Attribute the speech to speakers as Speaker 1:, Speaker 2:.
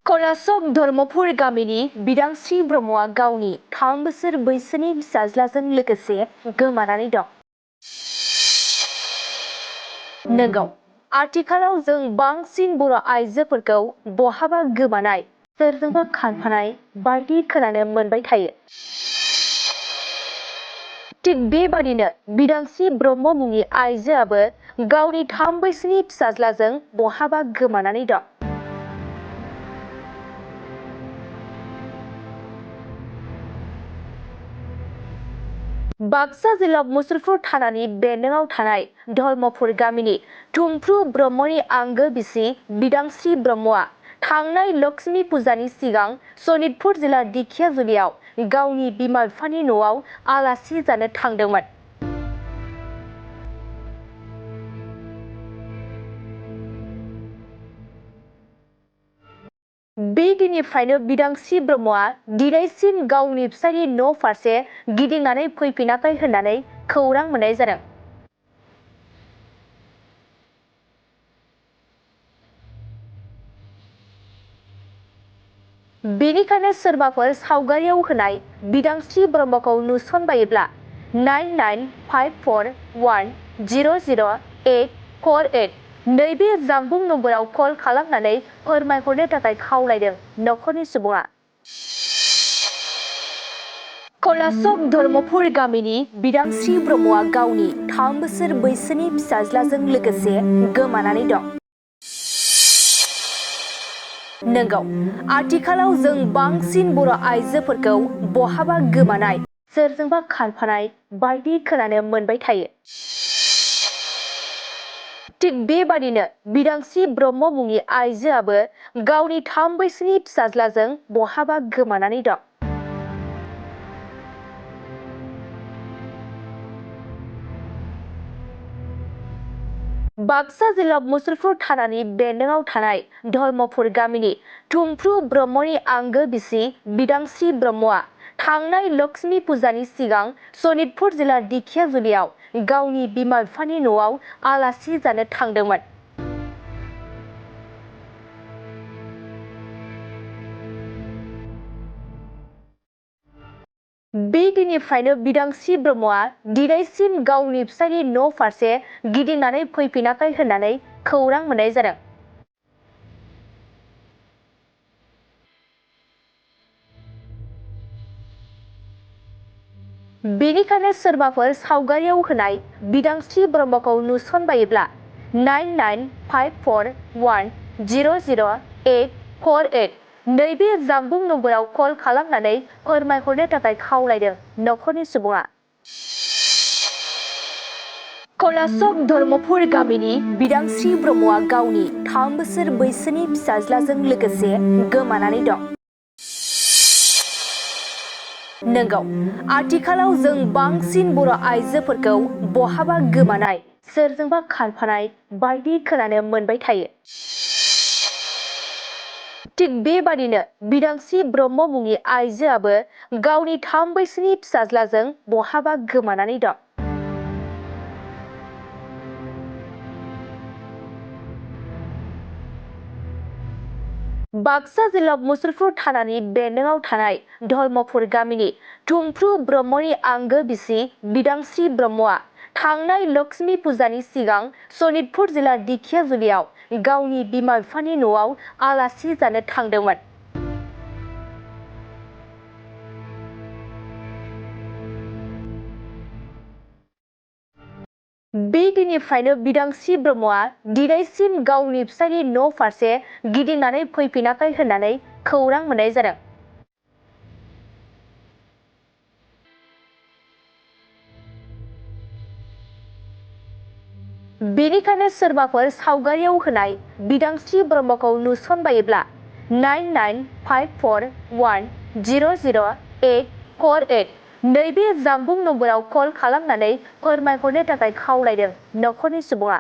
Speaker 1: कलासक धर्मपुर गामिनि बिदांस्रि ब्रह्मआ गावनि 3 बोसोर बैसोनि फिसाज्लाजों लोगोसे गोमानानै दं। नंगौ, आथिखालाव जों बांसिन बर' आइजोफोरखौ बहाबा गोमानाय, सोरजोंबा खारफानाय बायदि खोनानो मोनबाय थायो। थिग बेबादिनो बिदांस्रि ब्रह्म मुंनि आइजोआबो गावनि 3 बोसोरनि फिसाज्लाजों बहाबा गोमानानै दं। बाक्सा जिल्ला मुसलपुर थानानि बेन्दोंआव थानाय धर्मपुर गामिनि थुमफ्रु ब्रह्मनि आंगो बिसि बिदांस्रि ब्रह्मआ थांनाय लक्ष्मी फुजानि सिगां सनितपुर जिल्ला दिखियाजुलियाव गावनि बिमा बिफानि न'आव आलासि जानो थांदोंमोन। बे दिननिफ्रायनो बिदांस्रि ब्रह्मआ दिनैसिम गावनि फिसायनि न' फारसे गिदिंनानै फैफिनाखै होननानै खौरां मोननाय जादों। बेनिखायनो सोरबाफोर सावगारियाव होनाय बिदांस्रि ब्रह्मखौ नुसनबायोब्ला 9954100848 नैबे जानबुं नम्बराव कल खालामनानै फोरमायहरनो थाखाय खावलायदों नखरनि सुबुङा। कलासक धर्मपुर गामिनि बिदांस्रि ब्रह्मआ गावनि 3 बोसोर बैसोनि फिसाज्लाजों लोगोसे गोमानानै दं। नंगौ, आथिखालाव जों बांसिन बर' आइजोफोरखौ बहाबा गोमानाय, सोरजोंबा खारफानाय बायदि खोनानो मोनबाय थायो। थिग बेबादिनो बिदांस्रि ब्रह्म मुंनि आइजोआबो गावनि 3 बोसोरनि फिसाज्लाजों बहाबा गोमानानै दं। बाक्सा जिल्ला मुसलपुर थानानि बेन्दोंआव थानाय धर्मपुर गामिनि थुमफ्रु ब्रह्मनि आंगो बिसि बिदांस्रि ब्रह्मआ थांनाय लक्ष्मी फुजानि सिगां सनितपुर जिल्ला दिखियाजुलियाव गावनि बिमा बिफानि न'आव आलासि जानो थांदोंमोन। बे दिननिफ्रायनो बिदांस्रि ब्रह्मआ दिनैसिम गावनि फिसायनि न' फारसे गिदिंनानै फैफिनाखै होननानै खौरां मोननाय जादों। बेनिखायनो सोरबाफोर सावगारियाव होनाय बिदांस्रि ब्रह्मखौ नुसनबायोब्ला 9954100848 नैबे जानबुं नम्बराव कल खालामनानै फोरमायहरनो थाखाय खावलायदों नखरनि सुबुङा। कलासक धर्मपुर गामिनि बिदांस्रि ब्रह्मआ गावनि 3 बोसोर बैसोनि फिसाज्लाजों लोगोसे गोमानानै दं। नंगौ, आथिखालाव जों बांसिन बर' आइजोफोरखौ बहाबा गोमानाय, सोरजोंबा खारफानाय बायदि खोनानो मोनबाय थायो। थिग बेबादिनो बिदांस्रि ब्रह्म मुंनि आइजोआबो गावनि 3 बोसोरनि फिसाज्लाजों बहाबा गोमानानै दं। बाक्सा जिल्ला मुसलपुर थानानि बेन्दोंआव थानाय धर्मपुर गामिनि थुमफ्रु ब्रह्मनि आंगो बिसि बिदांस्रि ब्रह्मआ थांनाय लक्ष्मी फुजानि सिगां सनितपुर जिल्ला दिखियाजुलियाव गावनि बिमा बिफानि न'आव आलासि जानो थांदोंमोन। बे दिननिफ्रायनो बिदांस्रि ब्रह्मआ दिनैसिम गावनि फिसायनि न' फारसे गिदिंनानै फैफिनाखै होननानै खौरां मोननाय जादों। बेनिखायनो सोरबाफोर सावगारियाव होनाय बिदांस्रि ब्रह्मखौ नुसनबायोब्ला 9954100848 नैबे जानबुं नम्बराव कल खालामनानै फोरमायहरनो थाखाय खावलायदों नखरनि सुबुङा।